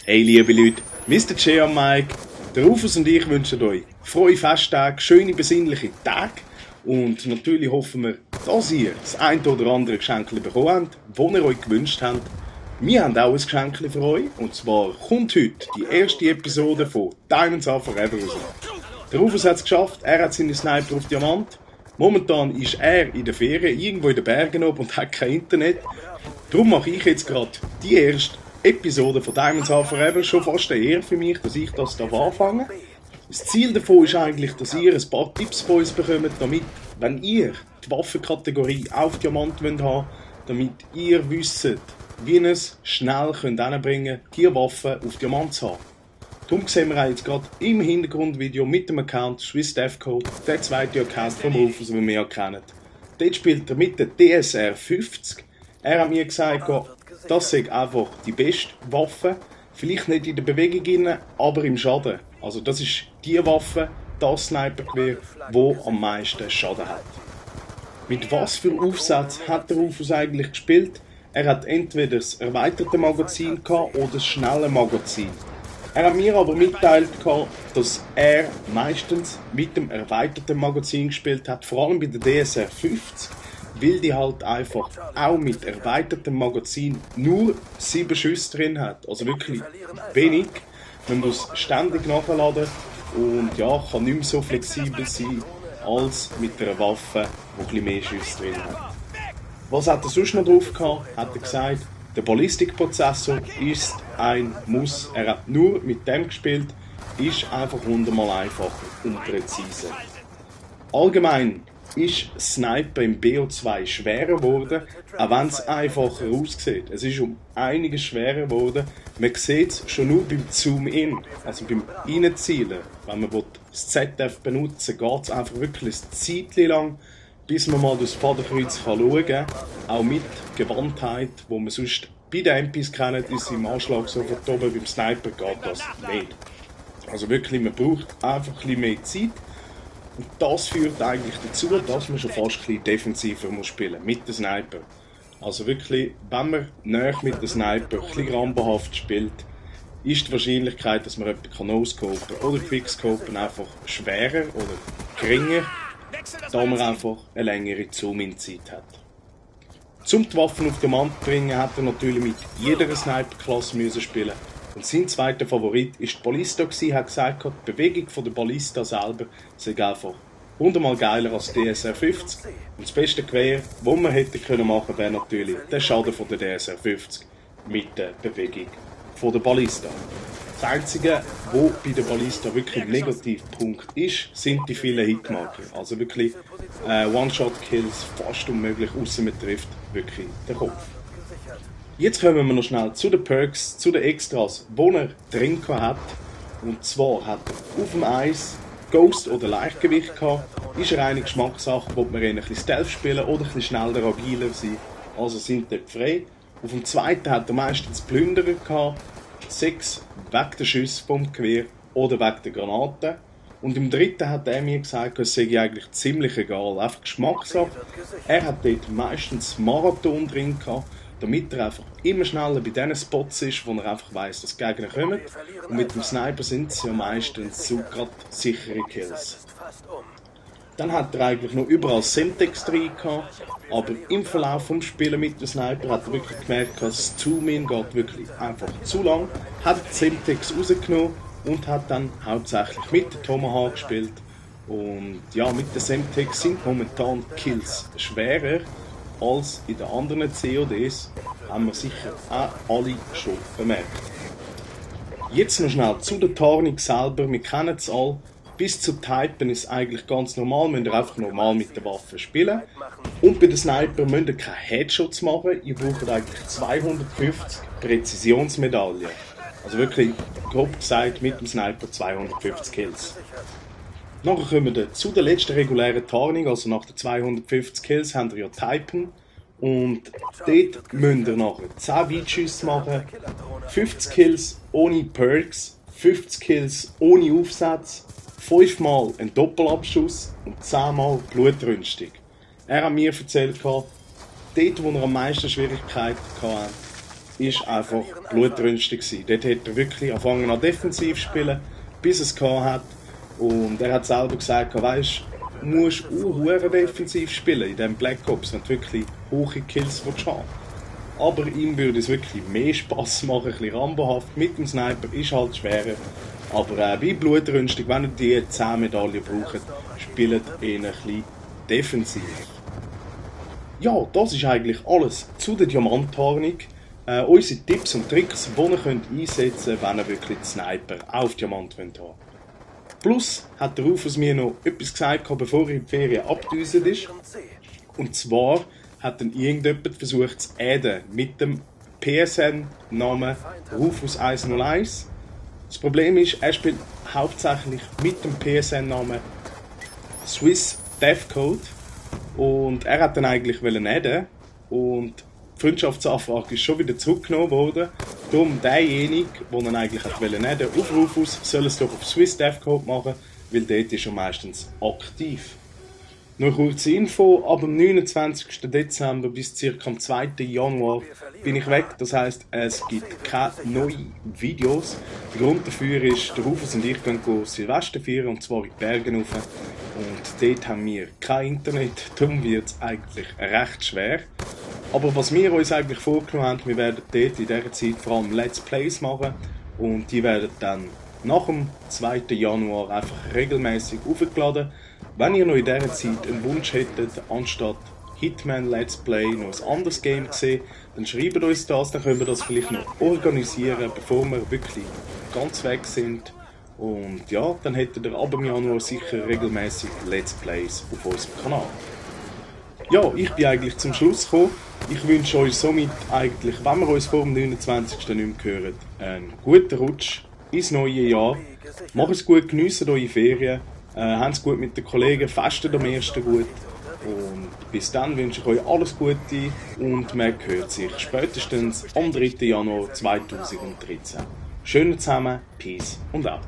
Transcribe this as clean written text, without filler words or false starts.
Hey liebe Leute, Mr. J am Mike, der Rufus und ich wünschen euch frohe Festtage, schöne besinnliche Tage und natürlich hoffen wir, dass ihr das ein oder andere Geschenk bekommen habt, das ihr euch gewünscht habt. Wir haben auch ein Geschenk für euch und zwar kommt heute die erste Episode von Diamonds Are Forever raus. Der Rufus hat es geschafft, er hat seine Sniper auf Diamant. Momentan ist er in der Ferien, irgendwo in den Bergen oben und hat kein Internet. Darum mache ich jetzt gerade die erste Episode von Diamonds Are Forever. Schon fast eine Ehre für mich, dass ich das anfange. Das Ziel davon ist eigentlich, dass ihr ein paar Tipps von uns bekommt, damit, wenn ihr die Waffenkategorie auf Diamant haben wollt, damit ihr wisst, wie ihr es schnell hinbringen könnt, die Waffe auf Diamant zu haben. Darum sehen wir jetzt gerade im Hintergrundvideo mit dem Account SwissDevCode, der zweite Account vom Rufus, den wir ja kennen. Dort spielt er mit der DSR 50. Er hat mir gesagt, das sei einfach die beste Waffe. Vielleicht nicht in der Bewegung, aber im Schaden. Also das ist die Waffe, das Snipergewehr, das am meisten Schaden hat. Mit was für Aufsatz hat der Rufus eigentlich gespielt? Er hat entweder das erweiterte Magazin oder das schnelle Magazin. Er hat mir aber mitteilt, dass er meistens mit dem erweiterten Magazin gespielt hat, vor allem bei der DSR 50, weil die halt einfach auch mit erweitertem Magazin nur 7 Schüsse drin hat. Also wirklich wenig. Man muss ständig nachladen und ja, kann nicht mehr so flexibel sein als mit einer Waffe, die ein bisschen mehr Schüsse drin hat. Was hat er sonst noch drauf gehabt? Hat er gesagt, der Ballistikprozessor ist ein Muss. Er hat nur mit dem gespielt, ist einfach 100-mal einfacher und präziser. Allgemein ist Sniper im BO2 schwerer geworden, auch wenn es einfacher aussieht. Es ist um einiges schwerer geworden. Man sieht es schon nur beim Zoom-In, also beim Reinzielen. Wenn man das ZF benutzen will, geht es einfach wirklich ein Zeitchen lang, bis man mal durchs Fadenkreuz schauen kann. Auch mit Gewandtheit, wo man sonst bei den MPs kennt, ist im Anschlag sofort oben, beim Sniper geht das nicht. Also wirklich, man braucht einfach ein bisschen mehr Zeit. Und das führt eigentlich dazu, dass man schon fast ein bisschen defensiver spielen muss mit dem Sniper. Also wirklich, wenn man näher mit dem Sniper ein bisschen rampenhaft spielt, ist die Wahrscheinlichkeit, dass man jemanden no-scopen oder quickscopen einfach schwerer oder geringer, da man einfach eine längere Zoom-In-Zeit hat. Um die Waffen auf Diamant zu bringen, hat er natürlich mit jeder Sniper-Klasse spielen. Und sein zweiter Favorit war die Ballista. Er hat gesagt, die Bewegung der Ballista selber sei einfach 100-mal geiler als die DSR 50. Und das beste Gewehr, das man hätte machen können, wäre natürlich der Schaden von der DSR 50 mit der Bewegung der Ballista. Das Einzige, was bei der Ballista wirklich ein Negativpunkt ist, sind die vielen Hitmarker. Also wirklich One-Shot-Kills fast unmöglich, außer man trifft wirklich den Kopf. Jetzt kommen wir noch schnell zu den Perks, zu den Extras, die er drin hat. Und zwar hat er auf dem Eis Ghost oder Leichtgewicht gehabt. Ist eine reine Geschmackssache, will man ein bisschen Stealth spielen oder ein bisschen schneller, agiler sein. Also sind dort frei. Auf dem zweiten hat er meistens Plünderer gehabt. 6 wegen der Schüsse vom Gewehr oder wegen der Granaten. Und im dritten hat er mir gesagt, es sei eigentlich ziemlich egal, einfach Geschmackssache. Er hat dort meistens Marathon drin gehabt, damit er einfach immer schneller bei den Spots ist, wo er einfach weiss, dass die Gegner kommen. Und mit dem Sniper sind es ja meistens so gerade sichere Kills. Dann hat er eigentlich noch überall Semtex drin gehabt, aber im Verlauf des Spielen mit dem Sniper hat er wirklich gemerkt, dass das Zoom-In geht wirklich einfach zu lang. Hat Semtex rausgenommen und hat dann hauptsächlich mit dem Tomahawk gespielt. Und ja, mit der Semtex sind momentan Kills schwerer als in den anderen CODs, haben wir sicher auch alle schon bemerkt. Jetzt noch schnell zu der Tarnung selber, wir kennen es alle. Bis zu Typen ist eigentlich ganz normal, müsst ihr einfach normal mit der Waffe spielen. Und bei den Sniper müsst ihr keine Headshots machen, ihr braucht eigentlich 250 Präzisionsmedaillen. Also wirklich, grob gesagt, mit dem Sniper 250 Kills. Nachher kommen wir zu der letzten regulären Tarnung, also nach den 250 Kills haben wir ja Typen. Und dort müsst ihr nachher 10 Weitschüsse machen, 50 Kills ohne Perks, 50 Kills ohne Aufsatz, 5 Mal ein Doppelabschuss und 10 Mal Blutrünstung. Er hat mir erzählt, dort wo er am meisten Schwierigkeiten hatte, ist einfach blutrünstig gewesen. Dort hat er wirklich angefangen an defensiv zu spielen, bis es gehabt hat. Und er hat selber gesagt, weisst, du musst auch defensiv spielen in diesem Black Ops, wenn du wirklich hohe Kills willst haben. Aber ihm würde es wirklich mehr Spass machen, ein bisschen rambohaft. Mit dem Sniper ist halt schwerer. Aber wie blutrünstig, wenn ihr die 10 Medaillen braucht, spielt ihr ein bisschen defensiv. Ja, das ist eigentlich alles zu der Diamanttarnung. Unsere Tipps und Tricks, die ihr könnt einsetzen könnt, wenn ihr wirklich den Sniper auf Diamant haben wollt. Plus hat der Rufus mir noch etwas gesagt, bevor er in die Ferien abgedüst ist. Und zwar hat dann irgendjemand versucht zu adden mit dem PSN-Namen Rufus101. Das Problem ist, er spielt hauptsächlich mit dem PSN-Namen Swiss Deathcode und er hat dann eigentlich adden und die Freundschaftsanfrage ist schon wieder zurückgenommen worden. Darum derjenige, der dann eigentlich adden auf Rufus, soll es doch auf Swiss Deathcode machen, weil dort ist er meistens aktiv. Noch eine kurze Info, ab dem 29. Dezember bis ca. am 2. Januar bin ich weg. Das heisst, es gibt keine neuen Videos. Der Grund dafür ist, der Rufus und ich gehen Silvester feiern, und zwar in die Berge rauf. Und dort haben wir kein Internet, darum wird es eigentlich recht schwer. Aber was wir uns eigentlich vorgenommen haben, wir werden dort in dieser Zeit vor allem Let's Plays machen. Und die werden dann nach dem 2. Januar einfach regelmäßig aufgeladen. Wenn ihr noch in dieser Zeit einen Wunsch hättet, anstatt Hitman Let's Play noch ein anderes Game gesehen, dann schreibt uns das, dann können wir das vielleicht noch organisieren, bevor wir wirklich ganz weg sind. Und ja, dann hättet ihr ab im Januar sicher regelmäßig Let's Plays auf unserem Kanal. Ja, ich bin eigentlich zum Schluss gekommen. Ich wünsche euch somit eigentlich, wenn wir uns vor dem 29. nicht mehr hören, einen guten Rutsch ins neue Jahr. Macht es gut, geniessen eure Ferien. Habt es gut mit den Kollegen, festet am 1. gut. Und bis dann wünsche ich euch alles Gute und man hört sich spätestens am 3. Januar 2013. Schönen zusammen, Peace und out.